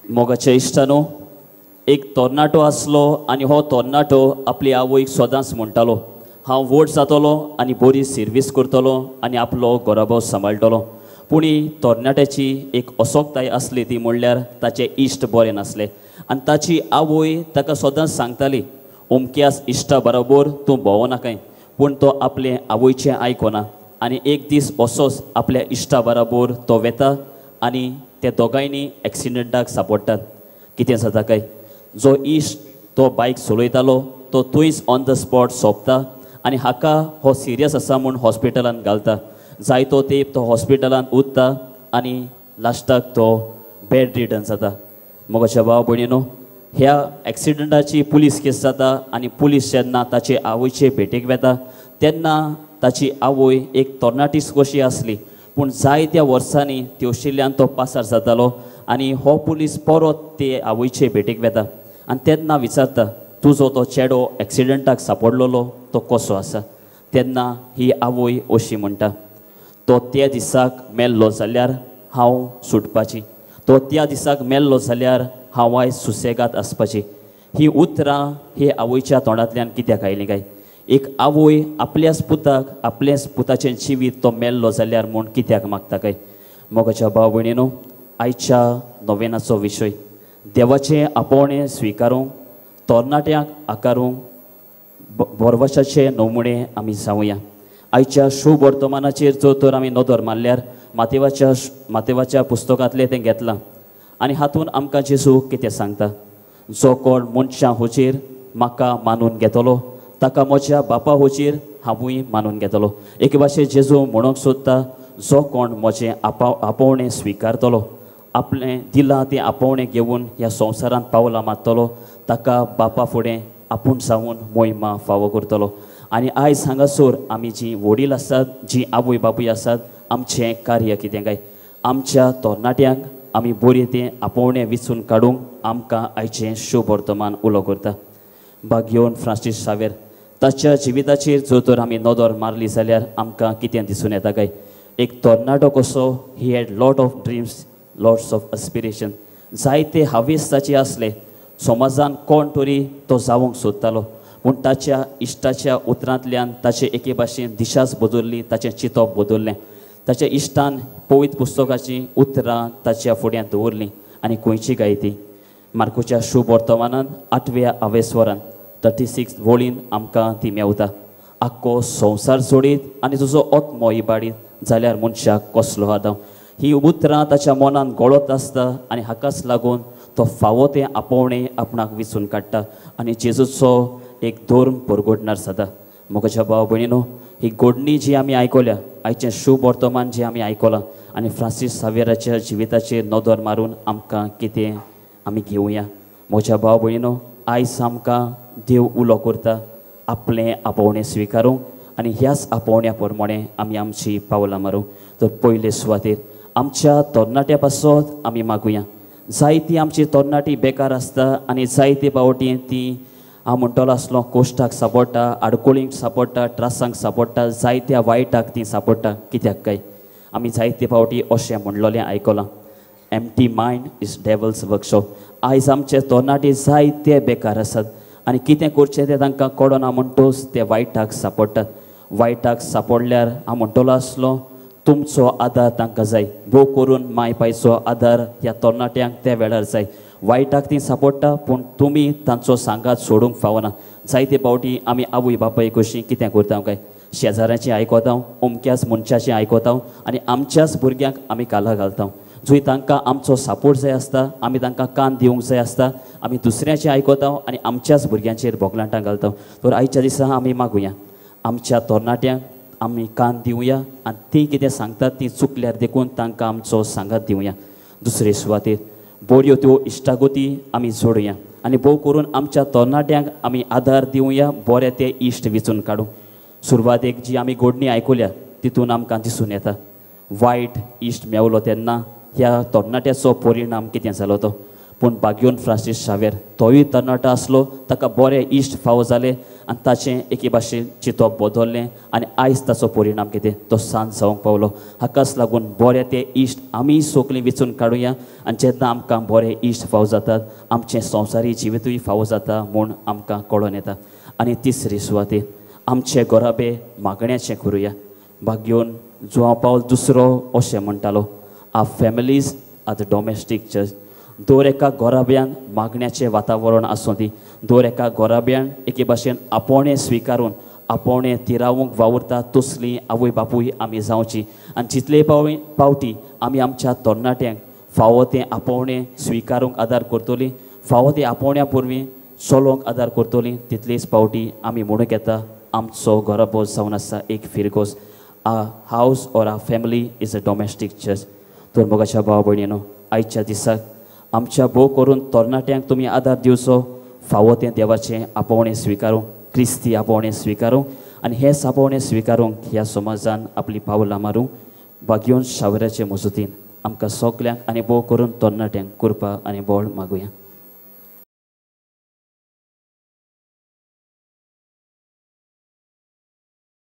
मोगाच्या इश्टानो, एक तरणाटो आसलो आनी हो तरणाटो आपली आवयक सदांच म्हणटालो, हांव व्हड जातलो आनी बरी सर्वीस करतलो आनी आपलो घराबो सांबाळटलो. पूण ही तरणाट्याची एक असोकताय आसली, ती म्हणल्यार ताचे इश्ट बरे नासले आनी ताची आवय ताका सदांच सांगताली, अमक्याच इश्टा बरोबर तूं भोंवनाकाय. पूण तो आपले आवयचें आयकना आनी एक दीस असोच आपल्या इश्टा बरोबर तो वेता आनी ते दोगांयनी एक्सिडंटाक सांपडटात. कितें जाता काय, जो इश्ट तो बायक चलयतालो तो थंयच ऑन the spot सोंपता आनी हाका हो सिरियस आसा म्हूण हॉस्पिटलांत घालता. जायतो तेंप तो हॉस्पिटलांत उरता आनी लास्टाक तो बेड रिटर्न जाता. मोगाच्या भाव भयणीनो, ह्या एक्सिडंटाची पुलीस केस जाता आनी पुलीस जेन्ना ताचे आवयचे भेटेक वेता तेन्ना ताची आवय एक तरणाटीच कशी आसली, पूण जायत्या वर्सांनी तेवशिल्ल्यान तो पासार जातालो आनी हो पुलीस परत ते आवयचे भेटेक वेता आनी तेन्ना विचारता, तुजो तो चेडो एक्सिडंटाक सांपडलेलो तो कसो आसा? तेन्ना ही आवय अशी म्हणटा, तो त्या दिसाक मेल्लो जाल्यार हांव सुटपाची, तो त्या दिसाक मेल्लो जाल्यार हांव आयज सुसेगाद आसपाची. ही उतरां ही आवयच्या तोंडांतल्यान कित्याक आयलीं काय? एक आवय आपल्याच पुताक आपल्याच पुताचें जिवीत तो मेल्लो जाल्यार म्हूण कित्याक मागता काय? मोगाच्या भाव भयणीनो, आयच्या नोवेनाचो विशय देवाचें आपोवणें स्विकारूंक, तरणाट्यांक आकारूंक भरवशाचे नमुणे आमी जावया. आयच्या शुभ वर्तमानाचेर जर तर आमी नदर मारल्यार मातेवाच्या पुस्तकांतलें तें घेतलां आनी हातूंत आमकां जेजू कितें सांगता, जो कोण मनशां हुचेर म्हाका मानून घेतलो ताका म्हज्या बापा हुचेर हांवूय मानून घेतलो. एके भाशेन जेजू म्हणूंक सोदता, जो कोण म्हजें आपोवणें स्विकारतलो, आपलें दिलां तें आपोवणें घेवन ह्या संवसारांत पावलां मारतलो ताका बापा फुडें आपूण जावन मोहिमा फावो करतलो. आनी आयज हांगासर आमी जीं वडील आसात, जीं आवय बापूय आसात, आमचें कार्य कितें काय? आमच्या तरणाट्यांक आमी बरें तें आपोवणें विचून काडूंक आमकां आयचें शुभ वर्तमान उलो करता. बागयोन फ्रांसीस शावेर ताच्या जिविताचेर जर तर आमी नदर मारली जाल्यार आमकां कितें दिसून येता काय? एक तरणाटो कसो, he had lot of dreams, lots of aspiration, जायते हावेस ताचे आसले. समाजान कोण तरी तो जावंक सोदतालो, पूण ताच्या इश्टाच्या उतरांतल्यान ताचे एके भाशेन दिशाच बदलली, ताचें चिंतप बदललें. ताच्या इश्टान पवित्र पुस्तकाचीं उतरां ताच्या फुड्यांत दवरलीं आनी खंयची काय ती मार्कोच्या शुभ वर्तमानान 8व्या आवेस्वरान 36 वळीन आमकां ती मेवता. आख्खो संवसार सोडीत आनी तुजो आत्मो इबाडीत जाल्यार मनशाक कसलो आदाव. ही उतरां ताच्या मनान गळत आसता आनी हाकाच लागून तो फावो तें आपोवणें आपणाक विचून काडटा आनी जेजूचो एक धर्म परगटणार जाता. म्हज्या भाव भयणीनो, ही गोडणी जी आमी आयकल्या, आयचें शुभ वर्तमान जें आमी आयकलां आनी फ्रांसीस सावेराच्या जिविताचेर नदर मारून आमकां कितें आमी घेवया. म्हज्या भाव भयणीनो, आयज आमकां देव उलो करता आपलें आपोवणें स्विकारूंक आनी ह्याच आपोवण्या प्रमाणें आमी आमची पावलां मारूंक. तर पयले सुवातेर आमच्या तरणाट्या पासत आमी मागुया. जायती आमची तरणाटी बेकार आसता आनी जायते पावटी ती हांव म्हणटलो आसलो कोश्टाक सांपडटा, आडकोळींक सांपडटा, त्रासांक सांपडटा, जायत्या वायटाक ती सांपडटा. कित्याक काय? आमी जायते पावटी अशें म्हणलेलें आयकलां, empty mind is devil's workshop. आयज आमचे तरणाटे जायते बेकार आसात आनी कितें करचें तें तांकां कळना म्हणटोच ते वायटाक सांपडटात. वायटाक सांपडल्यार हांव म्हणटलो आसलो तुमचो आदार तांकां जाय, भोव करून माय पायचो आदार ह्या तरणाट्यांक त्या वेळार जाय. वायटाक ती सांपडटा पूण तुमी तांचो सांगात सोडूंक फावना. जायते पावटी आमी आवय बापाय कशीं कितें करता काय, शेजाऱ्याचें आयकता, अमक्याच मनशाचें आयकता आनी आमच्याच भुरग्यांक आमी काला घालता. जंय तांकां आमचो सपोर्ट जाय आसता, आमी तांकां कान दिवंक जाय आसता, आमी दुसऱ्याचें आयकता आनी आमच्याच भुरग्यांचेर बोगलांटां घालता. तर आयच्या दिसा आमी मागुया आमच्या तरणाट्यांक आमी कान दिवया आनी तीं कितें सांगतात ती चुकल्यार देखून तांकां आमचो सांगात दिवया. दुसरे सुवातेर बऱ्यो त्यो इश्टागती आमी जोडुया आनी भोव करून आमच्या तरणाट्यांक आमी आदार दिवया, बरे ते इश्ट विचून काडूं. सुरवातेक जी आमी गोडणी आयकुल्या तितून आमकां दिसून येता वायट इश्ट मेवलो तेन्ना ह्या तरणाट्याचो परिणाम कितें जालो तो. पूण बाग्योन फ्रांसीस शावेर तोयूय तरणाटो आसलो, ताका बरे इश्ट फावो जाले आनी ताचें एके भाशेन चिंतप बदल्लें आनी आयज ताचो परिणाम कितें तो सांत जावंक पावलो. हाकाच लागून बरे ते इश्ट आमी सगळीं वेंचून काडुया आनी जेन्ना आमकां बरे इश्ट फावो जातात आमचें संवसारी जिवितूय फावो जाता म्हूण आमकां कळोन येता. आनी तिसरी सुवातेर आमचे घराबे मागण्याचें करुया. भाग्योन जुआंव पावल दुसरो अशें म्हणटालो, our families are the domestic church. दर एका घराब्यान मागण्याचें वातावरण आसूं दी, दर एका घराब्यान एके भाशेन आपोवणें स्विकारून आपोवणें तिरावूंक वावुरता तसली आवय बापूय आमी जावची. आनी जितले पावटी आमी आमच्या तरणाट्यांक फावो तें आपोवणें स्विकारूंक आदार करतली, फावो तें आपोवण्या पुरवीं चलोवंक आदार करतली, तितलीच पावटी आमी म्हणूंक येता आमचो घराबो जावन आसा एक फिरगोज. A house or a family is a domestic church. तर मोगाच्या भाव भयणीनो, आयच्या दिसाक आमच्या भोव करून तरणाट्यांक तुमी आदार दिवचो, फावो तें देवाचें आपोवणें स्विकारूंक, क्रिस्ती आपोवणें स्विकारूंक आनी हें आपोवणें स्विकारूंक ह्या समाजान आपली पावलां मारूंक भाग्योन शावऱ्याचे मजतीन आमकां सगल्यांक आनी भोव करून तरणाट्यांक कृपा आनी बळ मागुया.